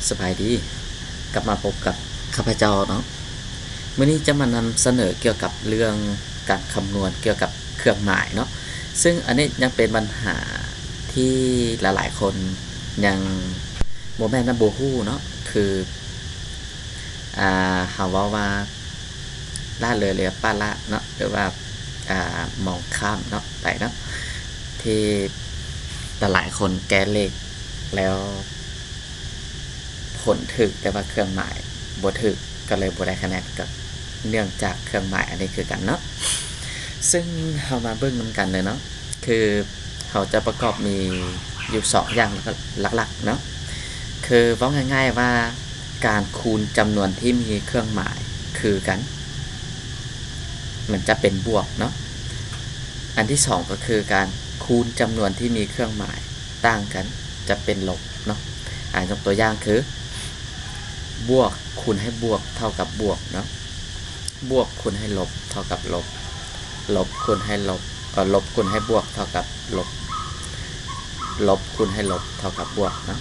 ສະບາຍດີ ກັບມາພົບກັບຂ້າພະເຈົ້າເນາະ. ມື້ນີ້ຈະມານຳສະເໜີກ່ຽວກັບເລື່ອງການຄຳນວນກ່ຽວກັບເຄື່ອງໝາຍເນາະ, ຊຶ່ງອັນນີ້ຍັງເປັນບັນຫາທີ່ຫຼາຍໆຄົນຍັງ ບໍ່ແມ່ນວ່າບໍ່ຮູ້ເນາະ, ຄື ອ່າ ເຮົາເວົ້າວ່າລະເລີ ຫຼືວ່າປະລະເນາະ ຫຼືວ່າ ອ່າ ມອງຂ້າມເນາະ ໄປເນາະ ທີ່ຫຼາຍໆຄົນແກ້ເລກແລ້ວ ຜົນຖືກ ແຕ່ວ່າເຄື່ອງໝາຍບໍ່ຖືກ ກໍເລີຍບໍ່ໄດ້ຄະແນນ ກໍເນື່ອງຈາກເຄື່ອງໝາຍອັນນີ້ຄືກັນເນາະ. ຊຶ່ງເຮົາມາເບິ່ງນຳກັນເລີຍເນາະ ຄືເຮົາຈະປະກອບມີຢູ່ສອງຢ່າງຫຼັກໆເນາະ, ຄືເວົ້າງ່າຍໆວ່າ ການຄູນຈຳນວນທີ່ມີເຄື່ອງໝາຍຄືກັນ ມັນຈະເປັນບວກເນາະ. ອັນທີສອງກໍຄືການຄູນຈຳນວນທີ່ມີເຄື່ອງໝາຍຕ່າງກັນ ຈະເປັນລົບເນາະ. ອາ ຍົກຕົວຢ່າງຄື ບວກຄູນໃຫ້ບວກເທົ່າກັບບວກເນາະ, ບວກຄູນໃຫ້ລົບເທົ່າກັບລົບ, ລົບຄູນໃຫ້ລົບ ເອີ ລົບຄູນໃຫ້ບວກເທົ່າກັບລົບ, ລົບຄູນໃຫ້ລົບເທົ່າກັບບວກເນາະ.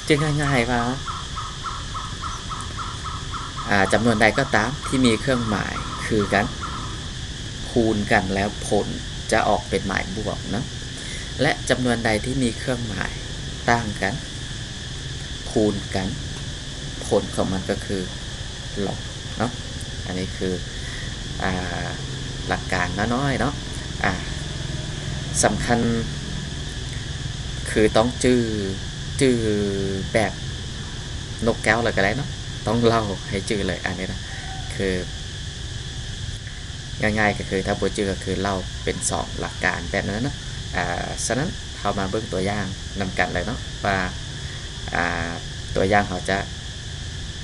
ຈຶ່ງງ່າຍໆວ່າ ອາ ຈຳນວນໃດກໍຕາມທີ່ມີເຄື່ອງໝາຍຄືກັນ ຄູນກັນແລ້ວຜົນຈະອອກເປັນໝາຍບວກເນາະ, ແລະ ຈຳນວນໃດທີ່ມີເຄື່ອງໝາຍຕ່າງກັນ ຄູນກັນ ຜົນຂອງມັນກໍຄືລົບເນາະ. ອັນນີ້ຄື ອ່າ ຫຼັກການນ້ອຍໆເນາະ. ອ່າ ສຳຄັນຄືຕ້ອງຈື່ ຈື່ແບບນົກແກ້ວເລີຍກໍໄດ້ເນາະ, ຕ້ອງເລົ່າໃຫ້ຈື່ເລີຍ. ອັນນີ້ນະ ຄື ງ່າຍໆກໍຄື ຖ້າບໍ່ຈື່ກໍຄືເລົ່າເປັນສອງຫຼັກການແບບນັ້ນເນາະ. ອາ ສະນັ້ນເຮົາມາເບິ່ງຕົວຢ່າງນຳກັນເລີຍເນາະ ວ່າ ອາ ຕົວຢ່າງເຮົາຈະ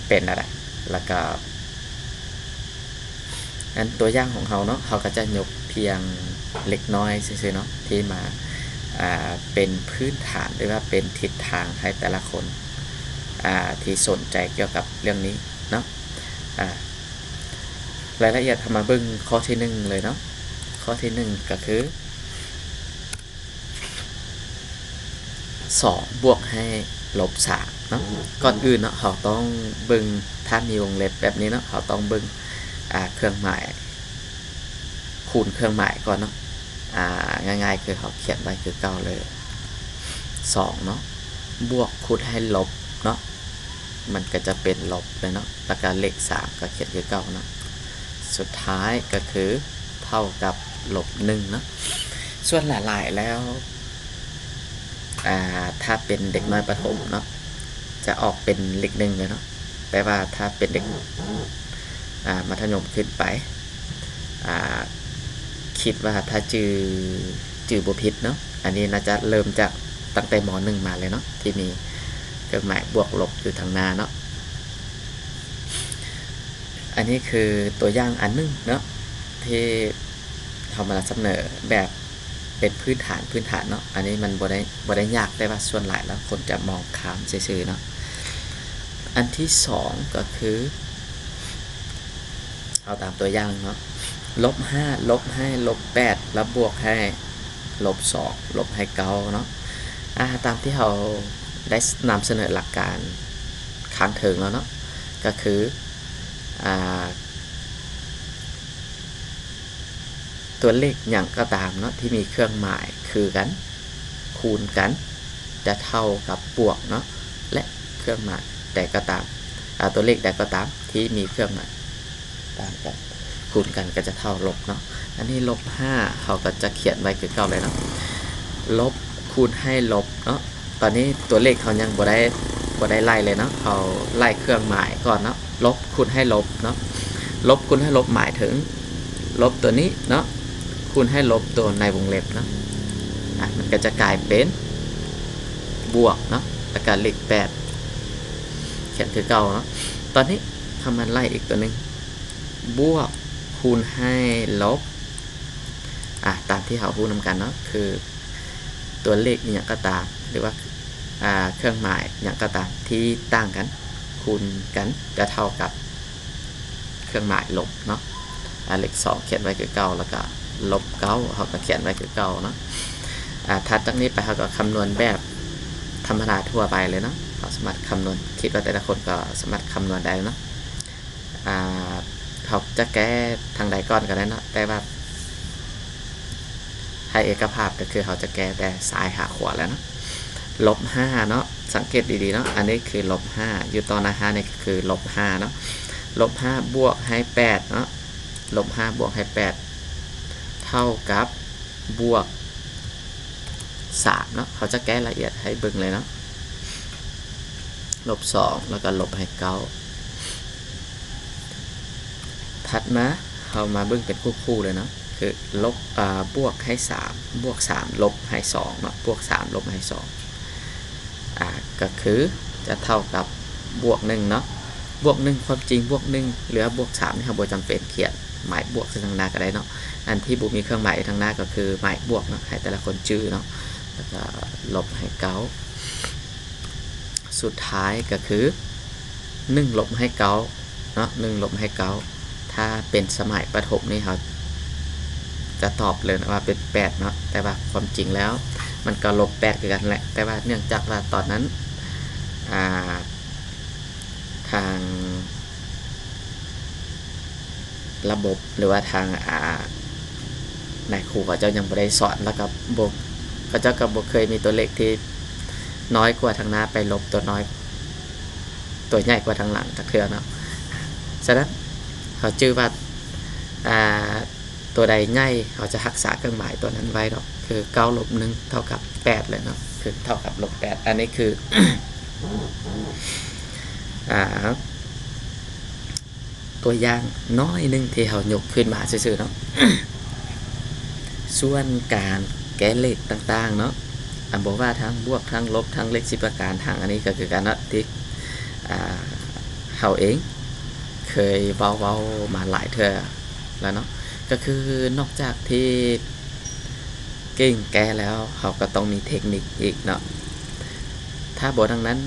ເປັນແນວໃດ ແລ້ວກໍ ອັນຕົວຢ່າງຂອງເຮົາເນາະ ເຮົາກໍຈະຍົກພຽງເລັກນ້ອຍຊື່ໆເນາະ ທີ່ມາ ອາ ເປັນພື້ນຖານ ຫຼືວ່າເປັນທິດທາງໃຫ້ແຕ່ລະຄົນ ອາ ທີ່ສົນໃຈກ່ຽວກັບເລື່ອງນີ້ເນາະ. ອາ ລາຍລະອຽດ ເຮົາມາເບິ່ງຂໍ້ທີໜຶ່ງເລີຍເນາະ. ຂໍ້ທີໜຶ່ງກໍຄື ສອງບວກໃຫ້ລົບສາມເນາະ. ກ່ອນອື່ນເນາະ ເຮົາຕ້ອງເບິ່ງ ຖ້າມີວົງເລັບແບບນີ້ເນາະ ເຮົາຕ້ອງເບິ່ງ ອາ ເຄື່ອງໝາຍ ຄູນເຄື່ອງໝາຍກ່ອນເນາະ. ອາ ງ່າຍໆຄືເຮົາຂຽນໄວ້ຄືເກົ່າເລີຍ ສອງເນາະ ບວກຄູນໃຫ້ລົບເນາະ ມັນກໍຈະເປັນລົບເລີຍເນາະ, ແລ້ວກໍເລກສາມກໍຂຽນຄືເກົ່າເນາະ, ສຸດທ້າຍກໍຄືເທົ່າກັບລົບໜຶ່ງເນາະ. ສ່ວນຫຼາຍໆແລ້ວ ອາ ຖ້າເປັນເດັກນ້ອຍປະຖົມເນາະ ຈະອອກເປັນເລກໜຶ່ງເລີຍເນາະ, ແຕ່ວ່າຖ້າເປັນເດັກ ອາ ມັດທະຍົມຂຶ້ນໄປ ອາ ຄິດວ່າຖ້າຈື່ ຈື່ບໍ່ຜິດເນາະ ອັນນີ້ໜ້າຈະເລີ່ມຈາກຕັ້ງແຕ່ ມ.ໜຶ່ງ ມາເລີຍເນາະ ທີ່ມີເຄື່ອງໝາຍບວກລົບຢູ່ທາງໜ້າເນາະ. ອັນນີ້ຄືຕົວຢ່າງອັນໜຶ່ງເນາະ ທີ່ເຮົາມານຳສະເໜີແບບເປັນພື້ນຖານ ພື້ນຖານເນາະ. ອັນນີ້ມັນບໍ່ໄດ້ ບໍ່ໄດ້ຍາກ ແຕ່ວ່າສ່ວນຫຼາຍແລ້ວຄົນຈະມອງຂ້າມຊື່ໆເນາະ. ອັນທີສອງກໍຄື ເອົາຕາມຕົວຢ່າງເນາະ ລົບຫ້າ ລົບໃຫ້ລົບແປດ ແລ້ວບວກໃຫ້ລົບສອງ ລົບໃຫ້ເກົ້າເນາະ. ອາ ຕາມທີ່ເຮົາໄດ້ນຳສະເໜີຫຼັກການຂ້າງເທິງແລ້ວເນາະ ກໍຄື ອາ ຕົວເລກຫຍັງກໍຕາມເນາະ ທີ່ມີເຄື່ອງໝາຍຄືກັນ ຄູນກັນ ຈະເທົ່າກັບບວກເນາະ ແລະ ເຄື່ອງໝາຍໃດກໍຕາມ ອາ ຕົວເລກໃດກໍຕາມທີ່ມີເຄື່ອງໝາຍຕ່າງກັນ ຄູນກັນກໍຈະເທົ່າລົບເນາະ. ອັນນີ້ລົບຫ້າ ເຮົາກໍຈະຂຽນໄວ້ຄືເກົ່າເລີຍເນາະ ລົບຄູນໃຫ້ລົບເນາະ. ຕອນນີ້ຕົວເລກເຮົາຍັງບໍ່ໄດ້ ບໍ່ໄດ້ໄລ່ເລີຍເນາະ ເຮົາໄລ່ເຄື່ອງໝາຍກ່ອນເນາະ. ລົບຄູນໃຫ້ລົບເນາະ ລົບຄູນໃຫ້ລົບໝາຍເຖິງລົບຕົວນີ້ເນາະ ຄູນໃຫ້ລົບຕົວໃນວົງເລັບເນາະ. ອາ ມັນກໍຈະກາຍເປັນບວກເນາະ ແລ້ວກໍເລກແປດ ຂຽນຄືເກົ່າເນາະ. ຕອນນີ້ເຮົາມາໄລ່ອີກຕົວໜຶ່ງ ບວກຄູນໃຫ້ລົບ ອາ ຕາມທີ່ເຮົາຮູ້ນຳກັນເນາະ ຄື ຕົວເລກອີ່ຫຍັງກໍຕາມ ຫຼືວ່າ ອາ ເຄື່ອງໝາຍຫຍັງກໍຕາມທີ່ຕ່າງກັນ ຄູນກັນຈະເທົ່າກັບເຄື່ອງໝາຍລົບເນາະ. ອາ ເລກສອງຂຽນໄວ້ຄືເກົ່າ ແລ້ວກໍລົບເກົ້າ ເຮົາກໍຂຽນໄວ້ຄືເກົ່າເນາະ. ອາ ຖັດຈາກນີ້ໄປເຮົາກໍຄຳນວນແບບທຳມະດາທົ່ວໄປເລີຍເນາະ. ເຮົາສາມາດຄຳນວນ ຄິດວ່າແຕ່ລະຄົນກໍສາມາດຄຳນວນໄດ້ເນາະ. ອາ ເຮົາຈະແກ້ທາງໃດກ່ອນກໍໄດ້ເນາະ ແຕ່ວ່າໃຫ້ເອກະພາບກໍຄືເຮົາຈະແກ້ແຕ່ຊ້າຍຫາຂວາແລ້ວເນາະ. ລົບຫ້າເນາະ ສັງເກດດີໆເນາະ ອັນນີ້ຄືລົບຫ້າ ຢູ່ຕໍ່ໜ້າຫ້ານີ້ກໍຄືລົບຫ້າເນາະ. ລົບຫ້າບວກໃຫ້ແປດເນາະ ລົບຫ້າບວກໃຫ້ແປດ ເທົ່າກັບ ບວກສາມເນາະ ເຮົາຈະແກ້ລະອຽດໃຫ້ເບິ່ງເລີຍເນາະ ລົບສອງ ແລ້ວກໍລົບໃຫ້ເກົ້າ. ຖັດມາເຮົາມາເບິ່ງເປັນຄູ່ໆເລີຍເນາະ ຄືລົບ ອາ ບວກໃຫ້ສາມ ບວກສາມ ລົບໃຫ້ສອງເນາະ ບວກສາມ ລົບໃຫ້ສອງ ອາ ກໍຄືຈະເທົ່າກັບບວກໜຶ່ງເນາະ. ບວກໜຶ່ງ ຄວາມຈິງບວກໜຶ່ງ ຫຼືວ່າບວກສາມນີ້ ເຮົາບໍ່ຈຳເປັນຂຽນໝາຍບວກໃສ່ທາງໜ້າກໍໄດ້ເນາະ. ອັນທີ່ບໍ່ມີເຄື່ອງໝາຍຢູ່ທາງໜ້າກໍຄືໝາຍບວກເນາະ ໃຫ້ແຕ່ລະຄົນຈື່ເນາະ ແລ້ວກໍລົບໃຫ້ເກົ້າ. ສຸດທ້າຍກໍຄືໜຶ່ງລົບໃຫ້ເກົ້າເນາະ ໜຶ່ງລົບໃຫ້ເກົ້າ. ຖ້າເປັນສະໄໝປະຖົມນີ້ ເຮົາຈະຕອບເລີຍວ່າເປັນແປດເນາະ ແຕ່ວ່າຄວາມຈິງແລ້ວມັນກໍລົບແປດຄືກັນແຫຼະ ແຕ່ວ່າເນື່ອງຈາກວ່າຕອນນັ້ນ ອາ ທາງ ລະບົບ ຫຼືວ່າທາງ ອາ ນາຍຄູເຂົາເຈົ້າຍັງບໍ່ໄດ້ສອນ ແລ້ວກໍບໍ່ ເຂົາເຈົ້າກໍບໍ່ເຄີຍມີຕົວເລກທີ່ນ້ອຍກວ່າທາງໜ້າໄປລົບຕົວນ້ອຍ ຕົວໃຫຍ່ກວ່າທາງຫຼັງຈັກເທື່ອເນາະ. ສະນັ້ນ ເຮົາຈື່ວ່າ ອາ ຕົວໃດໃຫຍ່ ເຮົາຈະຮັກສາເຄື່ອງໝາຍຕົວນັ້ນໄວ້ເນາະ ຄືເກົ້າລົບໜຶ່ງເທົ່າກັບແປດເລີຍເນາະ ຄືເທົ່າກັບລົບແປດ. ອັນນີ້ຄື ອາ ຕົວຢ່າງໜ້ອຍໜຶ່ງທີ່ເຮົາຍົກຂຶ້ນມາຊື່ໆເນາະ. ສ່ວນການແກ້ເລກຕ່າງໆເນາະ ອາ ບໍ່ວ່າທັງບວກ ທັງລົບ ທັງເລກສິບປະການ ທັງອັນນີ້ກໍຄືກັນເນາະ ທີ່ ອາ ເຮົາເອງເຄີຍເວົ້າ ເວົ້າມາຫຼາຍເທື່ອແລ້ວເນາະ ກໍຄືນອກຈາກທີ່ເກັ່ງແກ້ແລ້ວ ເຮົາກໍຕ້ອງມີເທັກນິກອີກເນາະ. ຖ້າບໍ່ດັ່ງນັ້ນ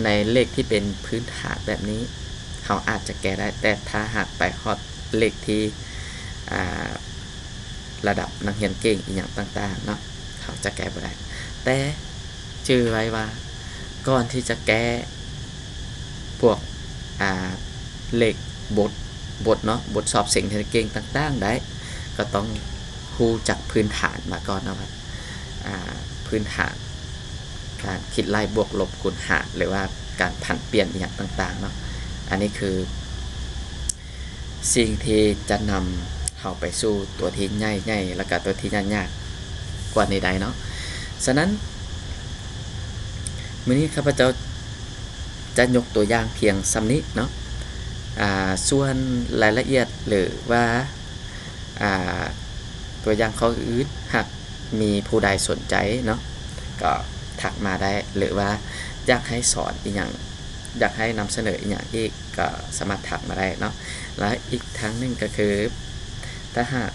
ໃນເລກທີ່ເປັນພື້ນຖານແບບນີ້ ເຮົາອາດຈະແກ້ໄດ້ ແຕ່ຖ້າຫາກໄປຮອດເລກທີ່ ອາ ລະດັບນັກຮຽນເກັ່ງອີ່ຫຍັງຕ່າງໆເນາະ ເຮົາຈະແກ້ບໍ່ໄດ້. ແຕ່ຈື່ໄວ້ວ່າ ກ່ອນທີ່ຈະແກ້ພວກ ອາ ເລກບົດ ບົດເນາະ ບົດສອບເສັງຮຽນເກັ່ງຕ່າງໆໄດ້ ກໍຕ້ອງຮູ້ຈັກພື້ນຖານມາກ່ອນເນາະ ວ່າ ອາ ພື້ນຖານການຄິດໄລ່ບວກລົບຄູນຫານ ຫຼືວ່າການຜັນປ່ຽນອີ່ຫຍັງຕ່າງໆເນາະ. ອັນນີ້ຄື ສິ່ງທີ່ຈະນຳເຮົາໄປສູ່ຕົວທີ່ໃຫຍ່ໆ ແລ້ວກະຕົວທີ່ຍາກໆກວ່ານີ້ໄດ້ເນາະ. ສະນັ້ນ ມື້ນີ້ຂ້າພະເຈົ້າຈະຍົກຕົວຢ່າງພຽງສ່ຳນີ້ເນາະ. ອາ ສ່ວນລາຍລະອຽດ ຫຼືວ່າ ອາ ຕົວຢ່າງຂໍ້ອື່ນ ຫາກມີຜູ້ໃດສົນໃຈເນາະ ກໍທັກມາໄດ້ ຫຼືວ່າຢາກໃຫ້ສອນອີ່ຫຍັງ ຢາກໃຫ້ນຳສະເໜີອີ່ຫຍັງອີກ ກໍສາມາດທັກມາໄດ້ເນາະ. ແລະ ອີກທາງໜຶ່ງກໍຄື ຖ້າຫາກ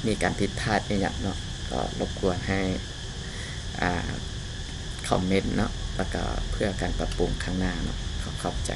ມີການຜິດພາດອີ່ຫຍັງເນາະ ກໍລົບກວນໃຫ້ ອາ ຄອມເມັນເນາະ ແລ້ວກໍເພື່ອການປັບປຸງຂ້າງໜ້າເນາະ. ຂໍຂອບໃຈ.